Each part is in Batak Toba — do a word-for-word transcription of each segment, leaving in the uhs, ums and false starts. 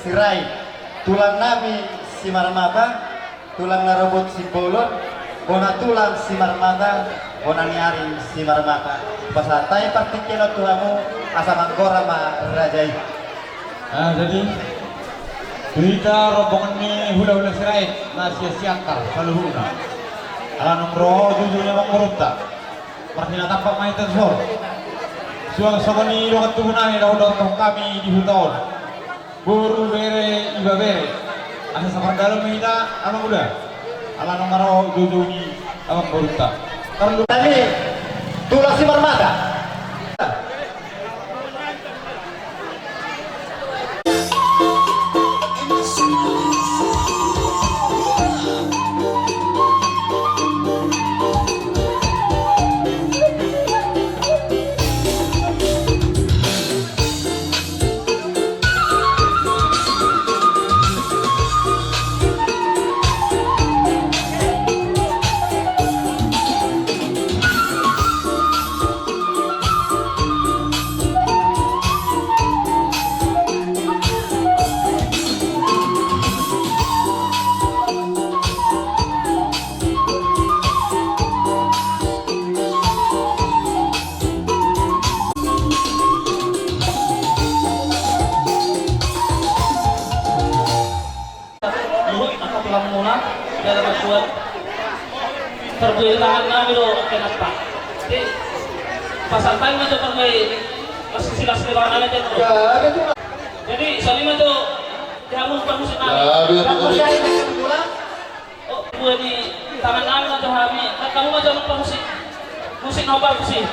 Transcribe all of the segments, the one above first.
Sirait, tulang nami Simarmata, tulang na robot Simbolon, bona tulang Simarmata, bona ni ari Simarmata. Pasahat hami partingkian on tu hamu, asa manggora ma raja i. Ah, jadi, tu hita rombongan ni hulahula Sirait na sian Siantar saluhutna. Ala naung ro joujou ni amangborunta, marhinatampak ma hita tuson. Suang songon i dongan tubu nami na hudokhon hami di huta on, boru, bere, ibebere. Asa sapardalan ma hita, amang uda. Ala naung ro joujou ni amangborunta. Tarlu- Nami, tulang Simarmata. Luhut angka tulang muna, jala berbuat. Terbuat tangan nami do, kenapa? Jadi, pasahat hami ma jo parbaen, masih silas di ruangan aja tuh. Jadi, sali ma jo, di hamu parmusik nami. Parmusik aja tuh, tulang. Oh, buat di tangan nami ma jo hami. Kan hamu ma jo parmusik. Musik na bagus sih.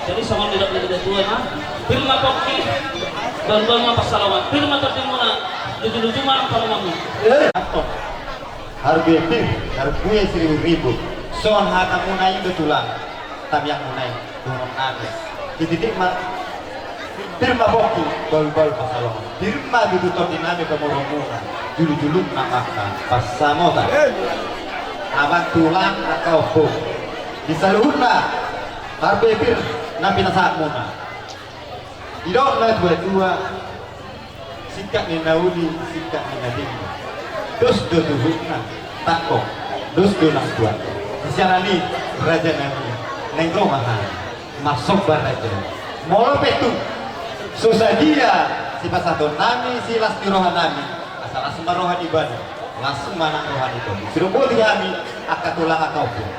Jadi songon nidok ni natuatua ma, pir ma pongki, bahulbahul ma pansalongan, pir ma tondimuna, lujuluju ma nang parumaenmuna. Antong, harbue pir, harbue siribu-ribu. Songon hatamuna i do tulang, tamiangmuna i, dohonon nami. Sititik ma, pir ma pongki, bahulbahul pansalongan. Pir ma tutu tondinami pamoruonmuna, julujulum nang angka pansamotan. Amang tulang angka ompung. Di saluhutna, harbue pir na pinasahatmuna. Didok natuatua, singkat ni na uli, singkat ni na tinggi. Dos do tubuhna, tangkok, dos do nang tuak. Siala ni i, raja nami, naeng ro ma hami marsomba raja. Molo pe tung so sadia sipasahatonnami, silas ni rohanami, asa las ma roha ni ibana, las ma nang roha ni tondi. Sidok boti hami angka tulang angka ompung.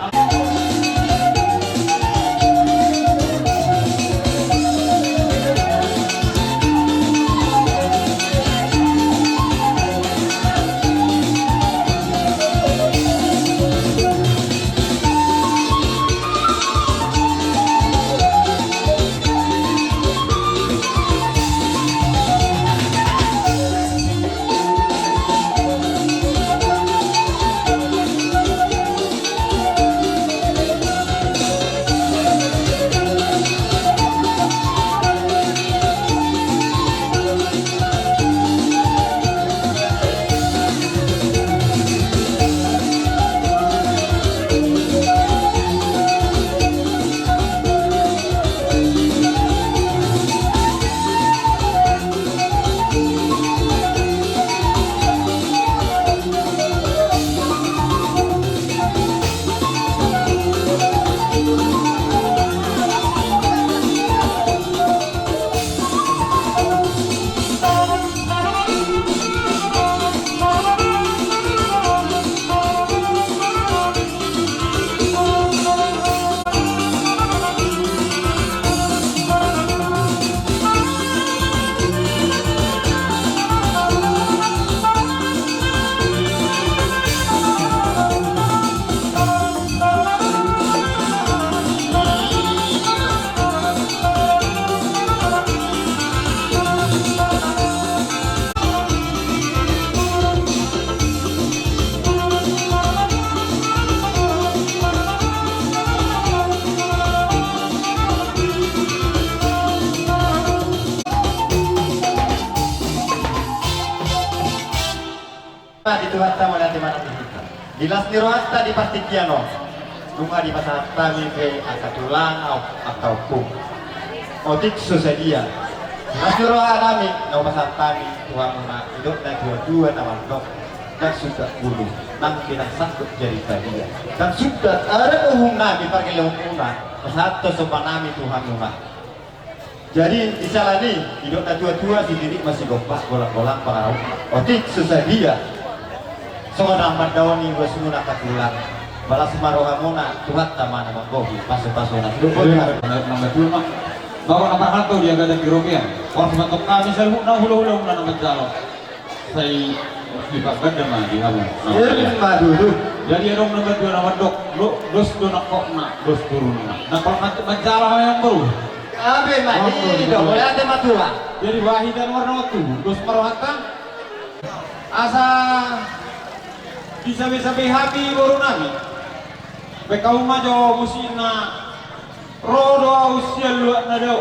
Di Tuhanta ma na manang di hita. Di las ni rohanta di partingkian on, nunga dipasahat hami pe angka tulang, angka ompung. Otik so sadia las ni rohanami na hupasahat hami tu hamuna, didok natuatua na mandok: Ndang sundat ulu nang pe ndang sanggup jadi padia. Ndang sundat adat uhumnami, pargellenghonmuna, pasahathon sombanami tu hamuna. Jadi, di siala ni i, didok natuatua: Sititik ma sigompa, golanggolang pangarahutna. Otik so sadia songon na mandaoni uasmuna angka tulang, las ma rohamuna, Tuhanta ma na mambohi pasupasuna. Sidok boti hami. Baru na parhalto di agatan di robean, horas ma antong hami saluhutna hulahulamuna na manjalo. Sai di pagada ma di hamu. Ima tutu. Jadi adong na mandok, dos do nangkokna, dos turunna. Nangkok manjalo hami, amangboru. Gabe ma i do, mauliate ma Tuhan. Jadi bahen hita nuaeng on tubu, dos ma rohanta. Asa disabesabe hami borunami. Bahen hamu ma jo musikna. Ro do ahu sian luat na dao.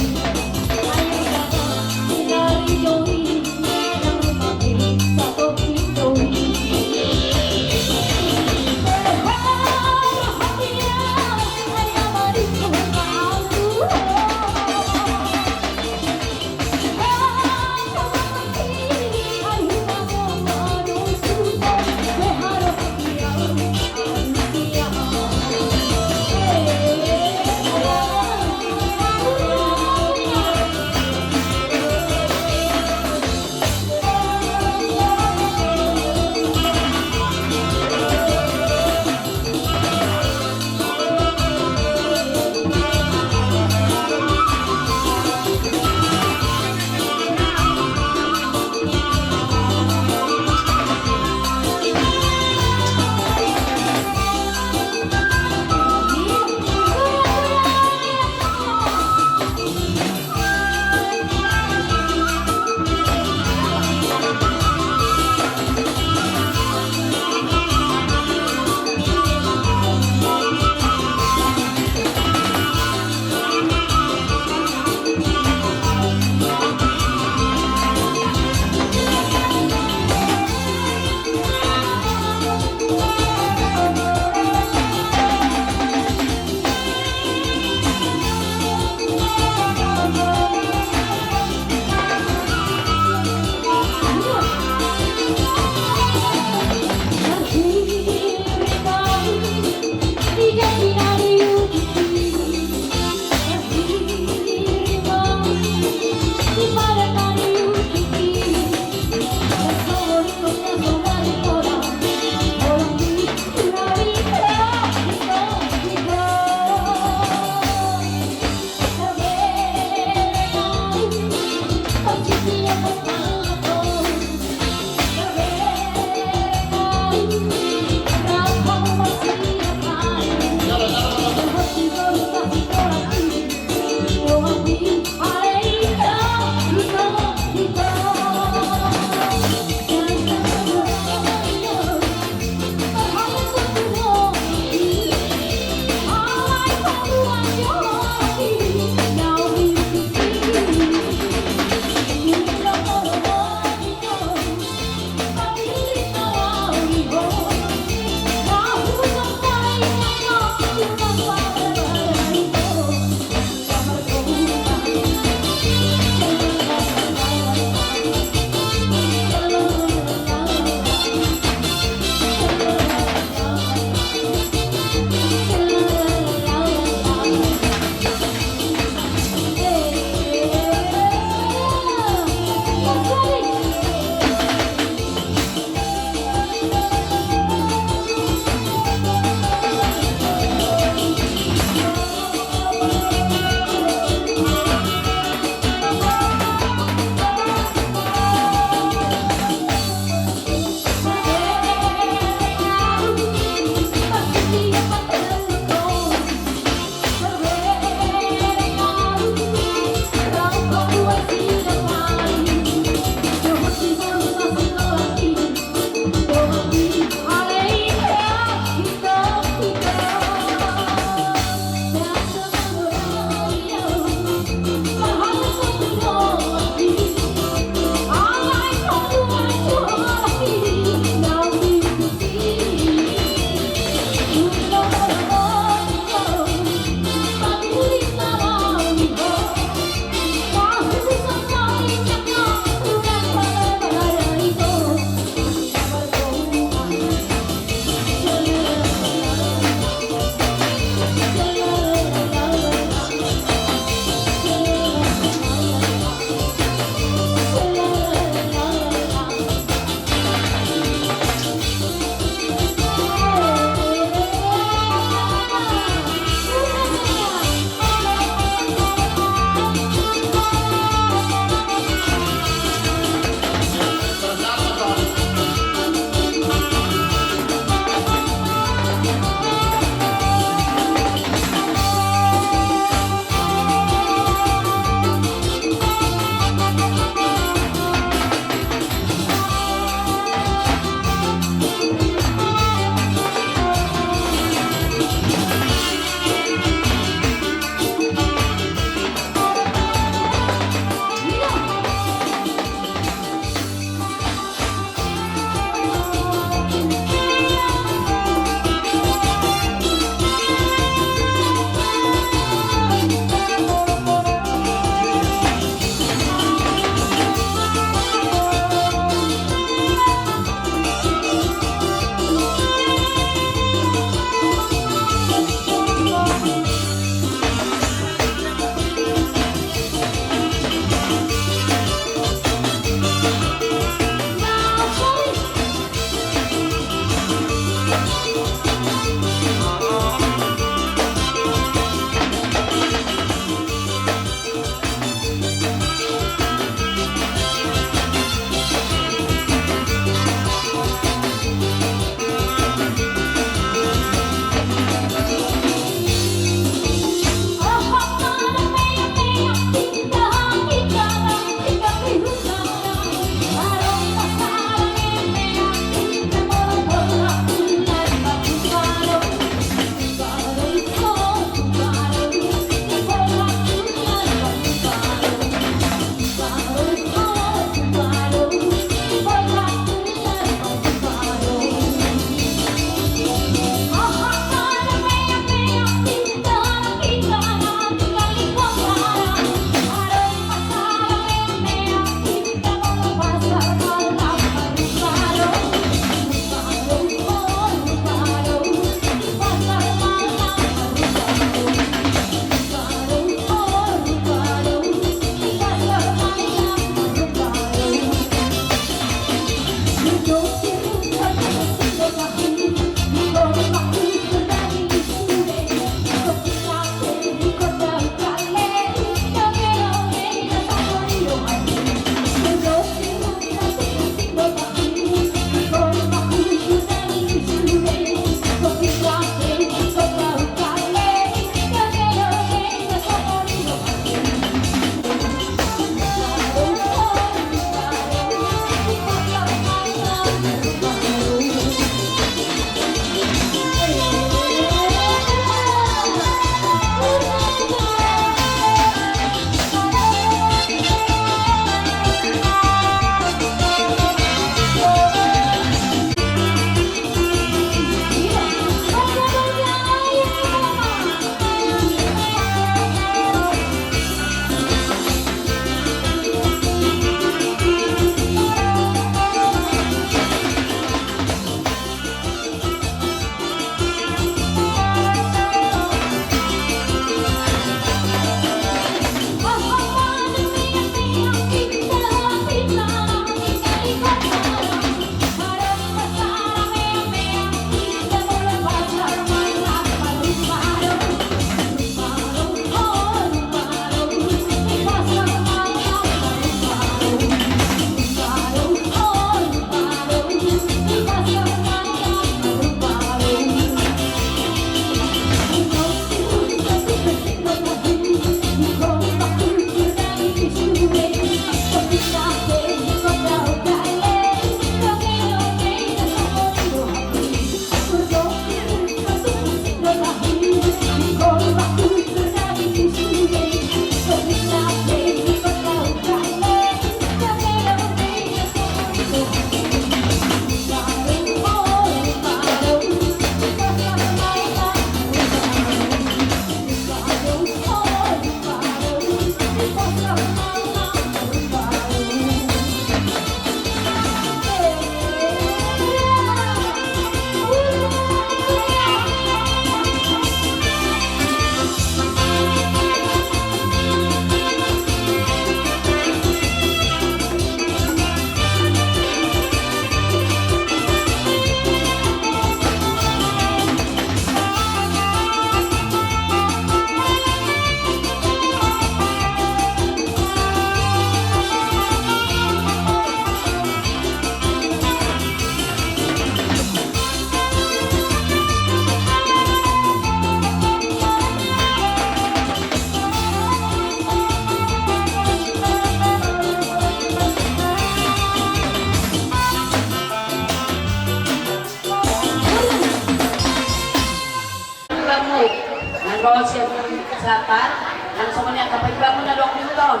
Par, nang songon i angka paimbamu na adong di huta on.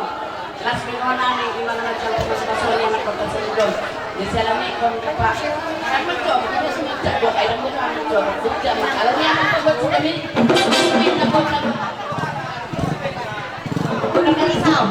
Las be roha nami, ima na manjalo pasupasu ni anak kota Sumedon. Jadi siala ni kau minta pak. Kan menjawab, kita semua tak buat air rambut kan menjawab. Jadi jangan kalau ni anak kau buat sudah ni. Minta kau tak buat. Udah kali kau.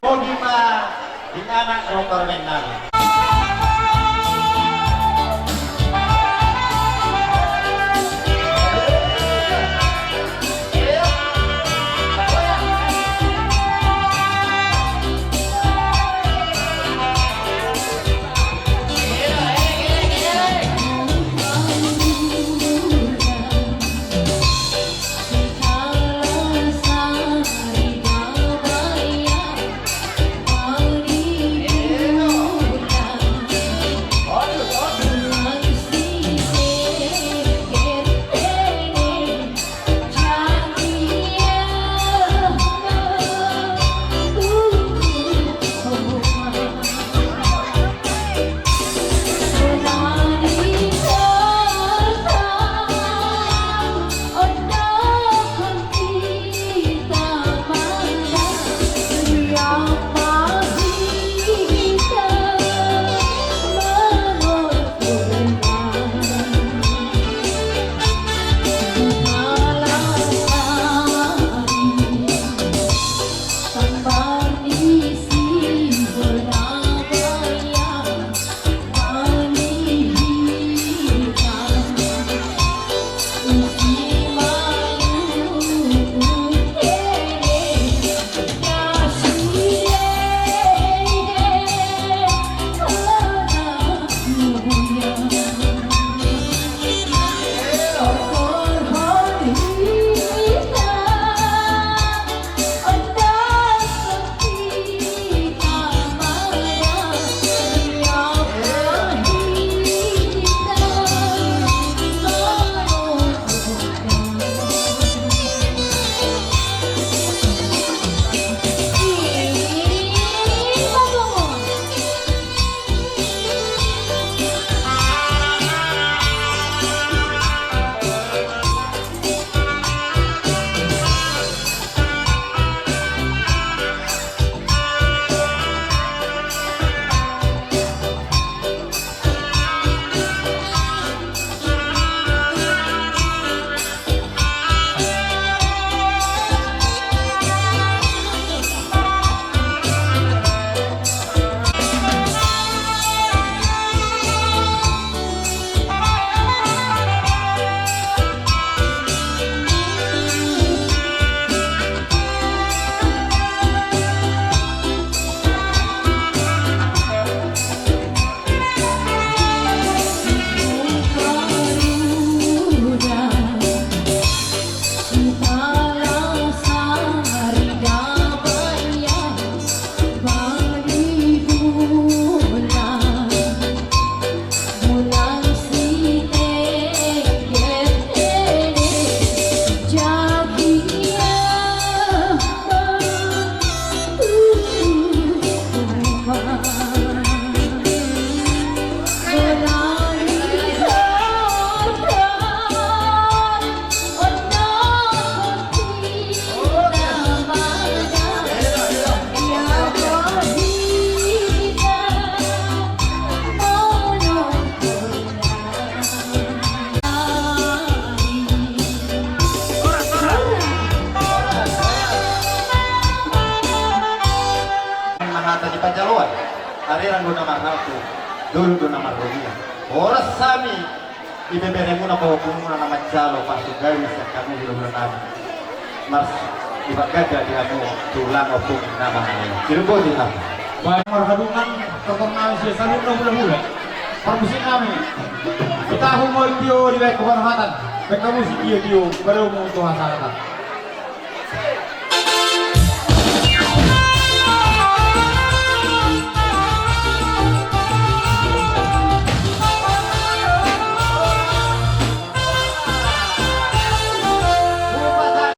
Bogima di anak rotor menang. Di panjaloan, arerang do na marhalto, dolok do na marrogian. Horas hami di beberemuna, pahompumuna na manjalo parsugari sian hamu hulahula nami. Mars, di bagaga di hamu tulang ompung nama nami. Dirbohi hamu. Baik, marhadungan, tortor nami sian saluhutna hulahula. Parmusik nami. Kita hamu tio di baik keberhatan. Baik kamu si tio tio, baru mau tuh hasaratan.